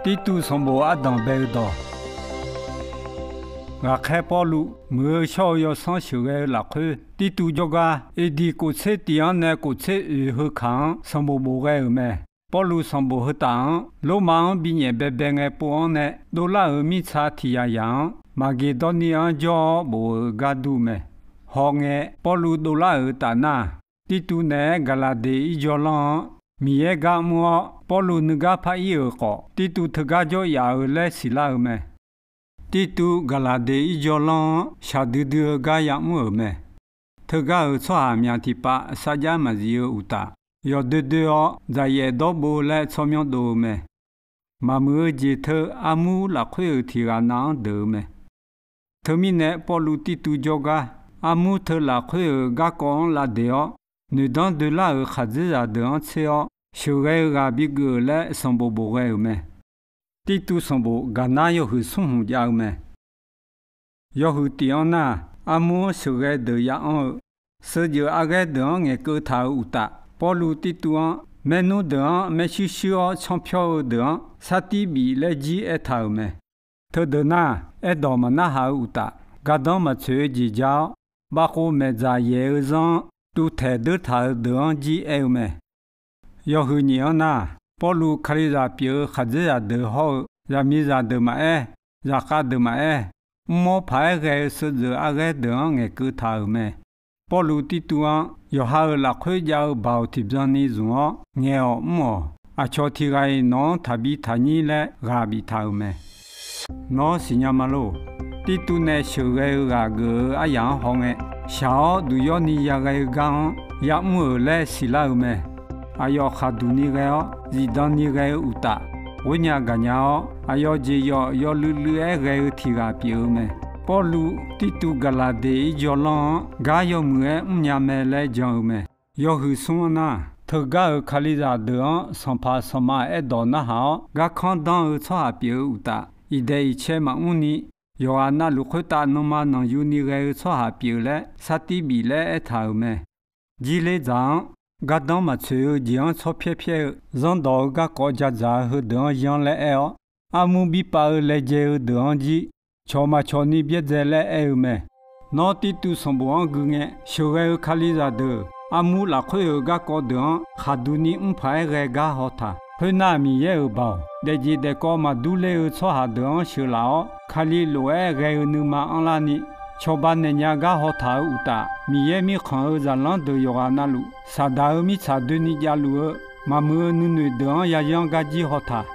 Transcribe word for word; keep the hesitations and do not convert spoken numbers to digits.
Tirtuv sanqbof ardanq bae-eu dawq. Ghaqkhaer Pawrluv, muiq-eu shawr-eu yawsanr sheuqghae-eu lafkhoer, Tirtuv jawrgar, A D kof tser tiq-anr nae kof tser oeq heu kaq-anr sanqbof bofghae-euq mae. Pawrluv sanqbof heu taf-anr, Lormav-anr binyaef baebae ngae pov-anr nae dovlar-euq mirtsa tiq yaqyaq-anr, Maqgeqdawrniv-anr jawr-awr bof-euq gar dur mae. Hawngae, Pawrluv dovlar-euq taf nar, Tirtuv naeq-aer Gaqlaqdeq irjawr lanr-anr, Miqyaer gar mr-awr, Pawrluv nuigar par ir-euq khawf, Tirtuv teugar jawr yaf-eu laer siqlar-eu mae. Tirtuv Gaqlaqdeq irjawr lanr-anr shaqdui dui-eu gar yamr-euq mae. Teugar-euq tsawrhaq myaq tiqpav sarjax maqzif-eu uqtaf, yawdoer doer-awr dzaqyaef dawrbov laer tsawrmyanr dov-eu mae. Maqmuiq-eu jeq teu armur lafkhoer-euq tiq ghaq nav-anr deuq-eu mae. Teumirnae, Pawrluv Tirtuv jawrgar, armur teu lafkhoer-euq garkawv-anr lav deq-awr, noeqdanr doelar-euq khaqdzerzaq deuq-anr tser-awr, sheuqghae-eu ghaq bigeuf-euq laer sanqbof bofghae-euq mae. Tirtuv sanqbof gaqnar yawhuiq smr hmq jav-eu mae. Yawhuiq tif-anr nar, armur-anr sheuqghae deuq ya'anr-eu, seuvjeuf arghaer deuq-anr ngaeqkeuv taq-euq uqtaf, Pawrluv Tirtuv-anr maernmr deuq-anr maershuir shuir-awr canr pyawr-eu deuq-anr sartir bif laer jir aertaq-euq mae. Teudeuq nar, aerdawq maqnarhaq-eu uqtaf, gardanr maqtsoeq-eu jeq ja-awr, bavkhov maeqdzaq yaeq-eu zanr-anr tuvtaeq deur taq-eu deuq-anr jir aer-eu mae. Yawhuiq nyif-anr nar, Pawrluv Kalizaq pyeuf-eu khaqdzerzaq deuq hawr-eu zaqmiqzaq deuq maqaer, zaqkhav deuq maqaer, mrmawr paq-aer ghae-eu seuvjeuf arghaer deuq-anr ngaeqkeuv taq-euq mae. Pawrluv Tirtuv-anr, yawqha-euq lafkhoer jav-eu baoq tiqbyan ni zmq-awr ngaeq-awq mr-awq. Aqcawq tiq ghaq-iq nawq-anr taqbi taqnyir laer ghaq biftaq-euq mae. Nawr siqnya ma lor. Tirtuv nae sheuqghae-eu ghaq geuf-eu aryaq-anr hawngae, shaq-awr duq yawr ni yaghae-eu gar-anr ya'mr-euq laer siqlar-eu mae. Aqyawf khaqduq ni ghae-awr zifdan ni ghae-eu uqtaf, ghoernya gaqnya-awr, aqyawf jeq yawf yawluiv luiv-aer ghae-eu tiq ghaq pyeuf-eu mae. Pawrluv Tirtuv Gaqlaqdeq irjawr lanr-anr gar yawmuiq-aer mrnya mae laer jan-eu mae. Yawhuiq smr-anr nar, teugar-euq Kalizaq deuq-anr sanqpaq sanqma aerdawq narhaq-awr garkanr danr-eu tsawrhaq pyeuf-eu uqtaf, iqdaeq iqcae maqmr ni, yawqghaq navluf khoertav nanma nanqyu ni ghae-eu tsawrhaq pyeuf laer sartir bif laer aertaq-euq mae. Jirler dzaq-anr, gardanr maqtsoeq-eu jeq-anr tsawrpyaer pyaer-eu zanrdawq-eu garkawv ja dzaq-eu heudeuq-anr yanr laer aer-awr, armur birpav-eu laejae-eu deuq-anr jir, cawq maqcawq ni byaerdzae laer aer-eu mae. Nawr Tirtuv sanqbof-anr gui ngae, sheuqghae-eu Kalizaq deuq armur lafkhoer-euq garkawv deuq-anr khaqduq ni mr paq-aer ghae gar haw taq. Khoernar, Miqyaer-euq baoq daefjeq daefkawv maqdur ler-eu tsawrhaq deuq-anr sheuqlaf-awr, Kali lof-aer ghae-eu nuima anrlar ni, cawba naeq nya gar haw taq-euq uqtaf, Miqyaer Mirkhanq-euq zaqlanr deuq yawqghaq navluf, Saqdaq-euq mirtsaq doeni javluf-eu maqmuiq-eu nuinoeq deuq-anr yayanr gar jir haw taq.